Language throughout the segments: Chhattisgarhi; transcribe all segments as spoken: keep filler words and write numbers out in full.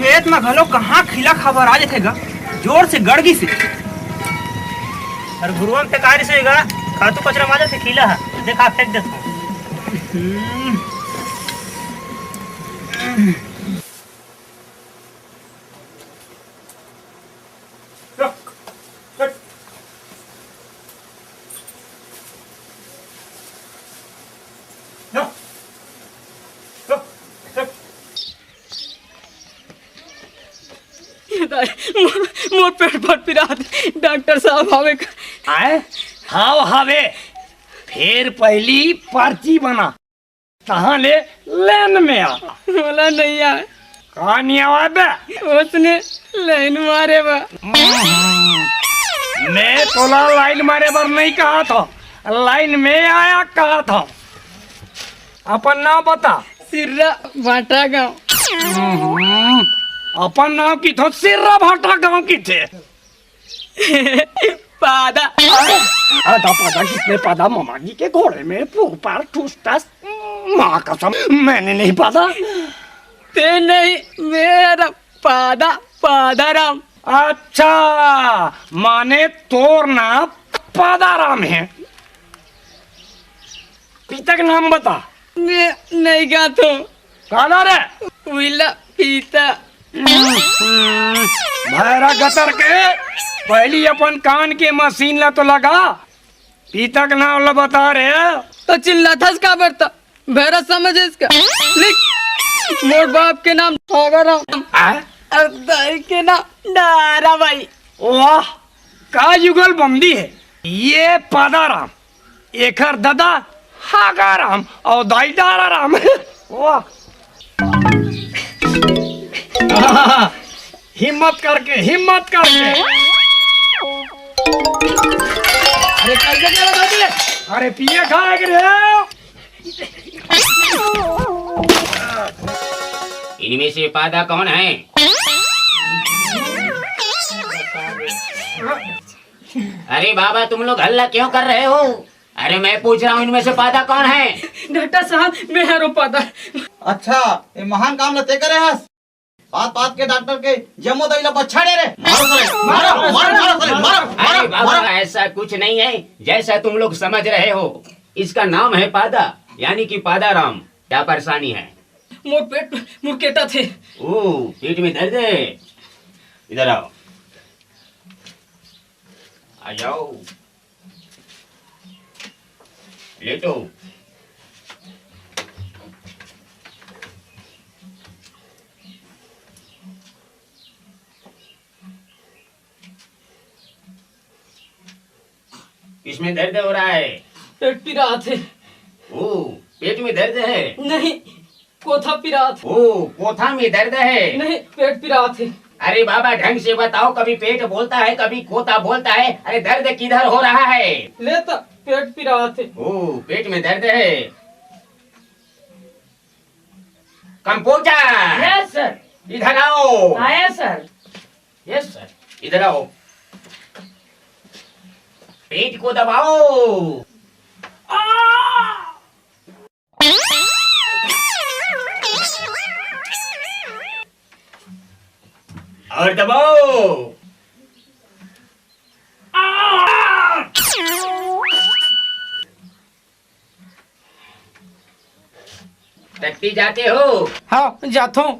खेत म घलो कहाँ खीला खाबर आ जथे गा, जोर से गड़ गिस हे। अरे गुरुआ म फेंकारिस हे गा, खातू कचरा मारे से खीला हे, देखा फेंक देथंव। मोर, मोर पेट भर पिरात, डॉक्टर साहब आवे का? आए? हाव हावे, फेर पहली पर्ची बना, तहाँ ले लाइन में आ। मोला नहीं आए। का नहीं आवा बे? ओसने लाइन मारे बा। हम्म, मैं तोला लाइन मारे बर नहीं कहा था, लाइन में आया कहा था। अपन नाम बता। सिर्रा भाटागांव। हम्म, अपन नाम किथे सिर्रा भाटागांव किथे। पादा। अरे, आधा पादा किसने पादा? ममा जी के घोड़े में फूफार ठूसता। माँ कसम, मैंने नहीं पादा। ते नहीं, मेरा पादा, पादा राम। अच्छा, माने तोर नाम पादा राम हे। पिता के नाम बता। मैं नहीं गाथों। काला रे? उइला पीता। हम्म, भैरा गतर के, पहली अपन कान के मशीन ला तो लगा, पिता के नाम ला बता रे। तो चिल्लाथस काबर त? भैरा समझ इसका। लिख, मोर बाप के नाम ठोगा राम। आ? और दाई के नाम डारा भाई। वाह, का जुगल बंदी है ये पादा राम। एखर ददा हागा राम अउ दाई डारा राम। वाह। हिम्मत करके, हिम्मत करके। अरे कैसे चला दादी? अरे पिए खाए के रे। इनमें से पादा कौन है? अरे बाबा, तुम लोग हल्ला क्यों कर रहे हो? अरे मैं पूछ रहा हूँ, इनमें से पादा कौन है? डॉक्टर साहब, मैं हरो पादा। अच्छा, ये महान काम ला ते करे हस? बात बात के डॉक्टर के जम्मो दई ला बच्छा दे रे। मारो साले, मारो, मारो, मारो साले, मारो, अरे मारो, बाबा, मारो। ऐसा कुछ नहीं है, जैसा तुम लोग समझ रहे हो। इसका नाम है पादा, यानी कि पादा राम। क्या परेशानी है? मोर पेट मुरकेटा थे। ओ, पेट में दर्द है? इधर आओ, आ जाओ। लेटो। इसमें दर्द हो रहा है। पेट पिरात हे। ओ, पेट में दर्द है। नहीं, कोथा पिरात। ओ, कोथा में दर्द है। नहीं, पेट पिरात हे। अरे बाबा, ढंग से बताओ, कभी पेट बोलता है, कभी कोथा बोलता है। अरे दर्द किधर हो रहा है? ले तो, पेट पिरात हे। ओ, पेट में दर्द है। Compounder, yes sir. इधर आओ। आया सर। Yes sir. इधर आओ। पेट को दबाओ। आ! और दबाओ। टट्टी जाते हो? हाँ, जाथों।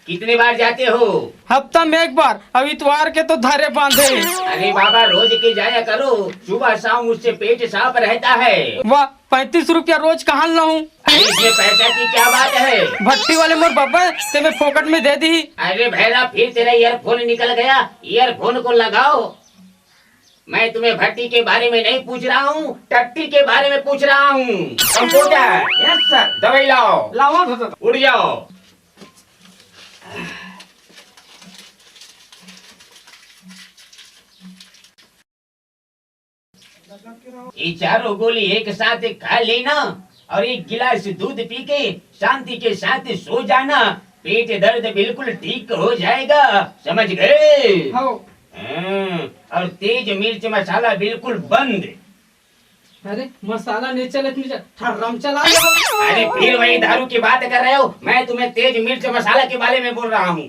कितने बार जाते हो? हफ्ता में एक बार, अब इतवार के तो धरे बांधे। अरे बाबा, रोज के जाया करो, सुबह शाम उससे पेट साफ रहता है। वाह, पैंतीस रुपया रोज कहाँ लाऊं? अरे, इसमें पैसा की क्या बात है? भट्टी वाले मोर बाबा, ते में फोकट में दे दी। अरे भैरा, फिर तेरा ईयरफोन निकल गया, ईयरफोन को लगाओ। मैं तुम्हें भट्टी के बारे में नहीं पूछ रहा हूँ, टट्टी के बारे में पूछ रहा हूँ। Compounder, yes sir. दवाई लाओ। लावा भगत। उठ जाओ। ये चारों गोली एक साथ खा लेना और एक गिलास दूध पी के शांति के साथ सो जाना। पेट दर्द बिल्कुल ठीक हो जाएगा, समझ गए? हाँ। हाँ, और तेज मिर्च मसाला बिल्कुल बंद। अरे, मसाला नहीं चले, नहीं चले, ठर्रम चला लो। अरे, फिर वही दारू की बात कर रहे हो? मैं तुम्हें तेज मिर्च मसाला के बारे में बोल रहा हूँ।